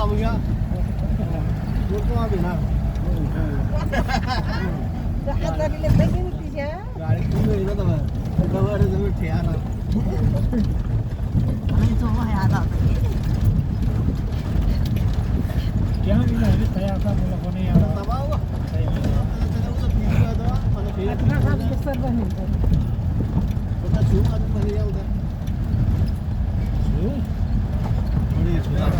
kamu ya. Itu apa nak? Ada di lepas ini dia. Gari tunggu ini tu mah. Kamu ada tu tiada. Ini semua ya ada. यहाँ भी नहीं तैयार था बोला कोने यार Tahu apa? Saya udah pindah tu, mana pindah. Kita harus besar banget. Kita cuma tu mana yang dah. Boleh sudah.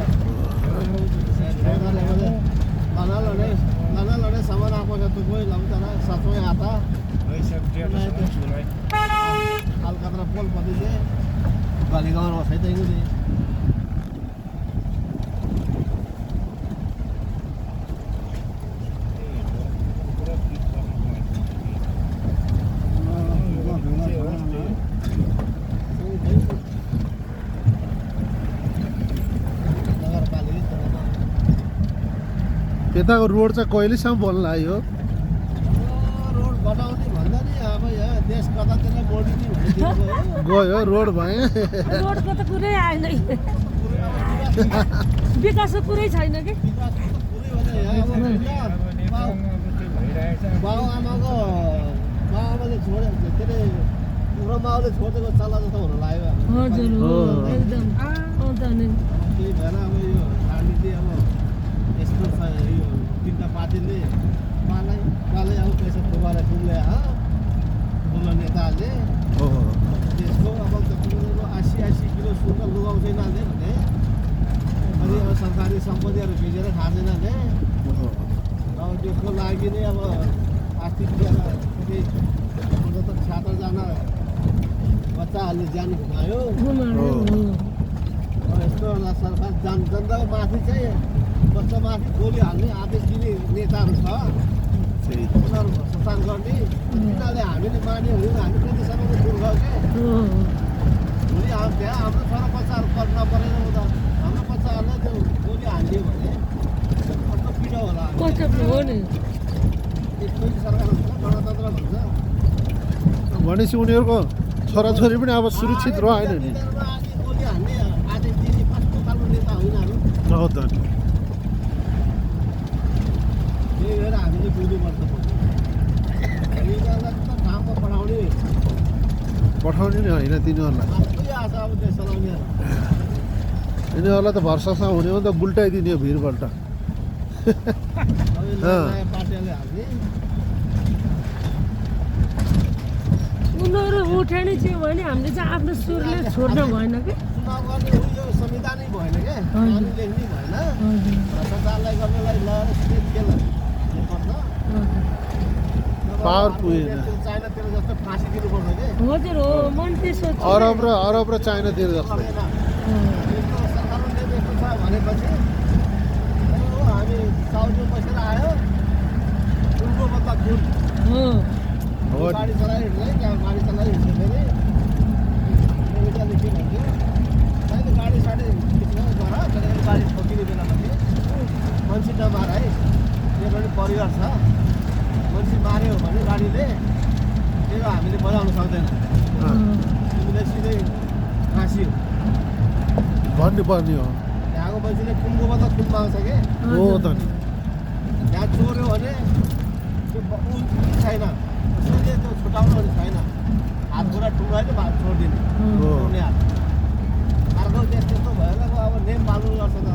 Mana lone saman apa satu koi lalu tanah satu yang apa? वही सब date सब शुरू है Alcatraz pol pati je. Baligaon wasai tu ini. यताको road चाहिँ कहिलेसम्म बन्ला यो road बनाउने भन्दा नि अब यहाँ देश कतातिर मोडिने हुने गयो रोड भयो रोडको त कुरै आएन विकासको कुरै छैन कि बाबुआमाको बाबुआमाले छोडे के अरे बुढो माउले छोडेको चल्ला जस्तो हुन लाग्यो हजुर हो एकदम अन्त नि त्यही भएर अब यो राजनीति अब यस्तो छ यो तिनवटा पार्टीले पालै अब पैसा खोबाएर डुल्ले ठुलो नेताहरूले त्यसको अब तपाईँको 80 किलो शुल्क लगाउँदैन अरे भने अनि अब सरकारी सम्पत्तिहरू बेचेर खाँदैन अरे अब त्यसको लागि नै अब आर्थिक कति 76जना बच्चाहरूले ज्यान गुमायो यस्तो सरकार जनताको माथि चाहिँ बच्चा माथि गोली हाल्ने आदेश दिने नेताहरू छ उनीहरू भ्रष्टाचार गर्ने तिनीहरूले हामीले मान्यो भने हामी कतिसम्मको दूर गयो क्या भोलि त्यहाँ हाम्रो छोरा बच्चाहरू कर नपरेन त हाम्रो बच्चाहरूलाई त्यो गोली हालिदियो भने कस्तो पिडो होला कस्तो हो नि यस्तो सरकार हुन्छ गणतन्त्र भन्छ भनेपछि उनीहरूको छोराछोरी पनि अब सुरक्षित रहेन नि विधानमा आदि गोली हान्ने आदेश दिने कस्तो खालको नेता होइनहरू हो त नि त्यही भएर हामीले बुझ्नुपर्छ यिनीहरूलाई त ठाउँमा पठाउने नि होइन तिनीहरूलाई आफै आछ अब देश चलाउने यिनीहरूलाई त भर्सासँग हुने हो नि त बुल्टाइदिने हो भिरबाट अब यो नयाँ पार्टीले हाल्ने उनीहरू उठाउने चाहिँ भने हामीले चाहिँ आफ्नो सुरले छोड्न भएन कि चुनाव गर्ने हो यो संविधानै भएन क्या कानुन लेख्नै भएन भ्रष्टाचारलाई गर्नलाई लगाएर स्टेट खेल पर्छ पावर पुगेन चाइनातिर जस्तो फाँसी दिनुपर्छ कि हजुर हो मन त्यसो अरब र चाइनातिर जस्तो यस्तो सरकारले यस्तो छ भनेपछि हामी साउदी बसेर आयो फुलको बदला फुल हो गाडी चलाइहिँड्छ है त्यहाँ गाडी चलाइहिँड्छ फेरि के भन्थ्यो अहिले गाडी साडी गर तर गाडी ठोकिने बेलामा चाहिँ मान्छे नमार है मेरो पनि परिवार छ मान्छे मार्यो भने गाडीले त्यो हामीले बजाउन सक्दैन तिमीले सिधै फाँसियो भन्नु पर्ने हो त्यहाँको मान्छेले खुनको बदला खुन माग्छ कि हो त नि त्यहाँ चोर्यो भने त्यो छैन उसले त्यो छुटाउनु भने छैन हात खुट्टा टुङ्गाइले छोडिदिने हो अर्को देश त्यस्तो भएर अब नेम पाल्नु गर्छ त